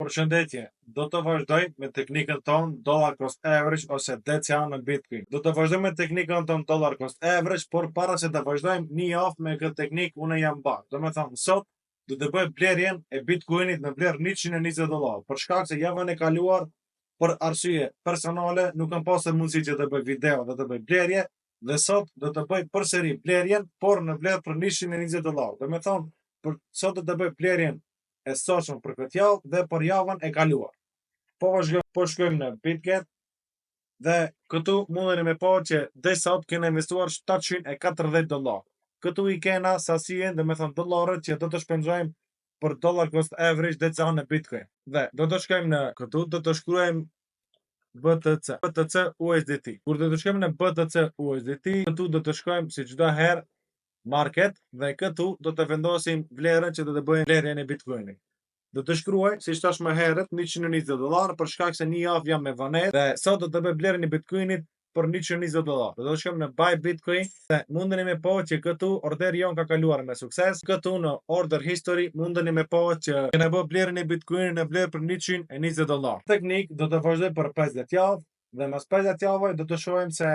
Përshëndetje, do të vazhdoj me teknikën tonë dollar cost average ose DCA në Bitcoin. Do të vazhdoj me teknikën tonë dollar cost average, por para se të vazhdojmë një javë me këtë teknikë unë jam bërë. Do me thonë, sot do të bëj blerjen e Bitcoinit në vlerë 120 dollar, për shkak se javën e kaluar për arsye personale nuk kam pasur mundësi që të bëj video dhe të bëj blerje dhe sot do të bëj përsëri blerjen, por në vlerë për 120 dollar. Do me thonë, për sot do të bëj blerjen e sotshëm për këtë javë dhe për javën e kaluar. Po vazhdojmë, po shkojmë në Bitget dhe këtu mundeni me pa që dhe sot kena investuar 740 dollar. Këtu i kena sasien, dhe me thonë dollarët që do të shpenzojmë për dollar cost average DCA në Bitcoin. Dhe do të shkojmë në këtu, do të shkruajmë BTC, BTC USDT. Kur do të shkojmë në BTC USDT, këtu do të shkojmë si çdo herë market dhe këtu do të vendosim vlerën që do të bëjmë blerjen e Bitcoinit. Do të shkruaj, si thash më herët, 120 dollar për shkak se një javë jam me vonesë dhe sot do të bëj blerjen e Bitcoinit për 120 dollar. Do të shkojmë në buy Bitcoin dhe mundeni me pa që këtu orderi jon ka kaluar me sukses. Këtu në order history mundeni me pa që kena bë blerjen e Bitcoinit në vlerë për 120 dollar. Teknik do të vazhdoj për 50 javë dhe mas 50 javëve do të shohim se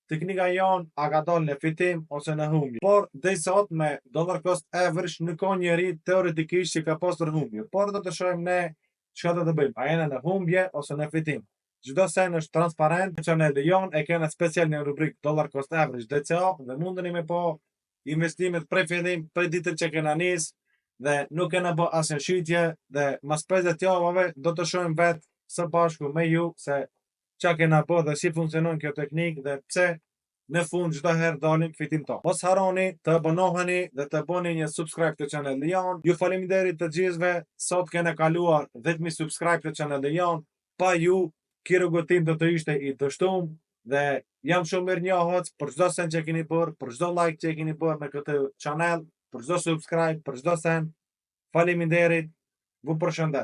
teknika jonë a ka dalë në fitim ose në humbje. Por deri sot me dollar cost average nuk ka njeri teoretikisht që ka pasur humbje, por do të shohim ne çka do të bëjmë, a jena në humbje ose në fitim. Çdo sen është transparent, channeli jon e kena special në rubrik dollar cost average DCA dhe mundeni me pa investimet prej fillim, prej ditën që kena nis dhe nuk kena bë asnjë shitje dhe mas 50 javëve do të shohim vetë së bashku me ju se qa kena bë dhe si funksionon kjo teknik dhe pse në fund çdo herë dalim fitimtar. Mos harroni të abonoheni dhe të bëni një subscribe të channeli jon. Ju faleminderit të gjithëve. Sot kena kaluar 10000 subscribe të channeli jon. Pa ju, ky rrugëtim do të ishte i dështuar dhe jam shumë mirënjohës për çdo sen që keni bërë, për çdo like që keni bërë në këtë channel, për çdo subscribe, për çdo sen. Faleminderit. Ju përshëndes.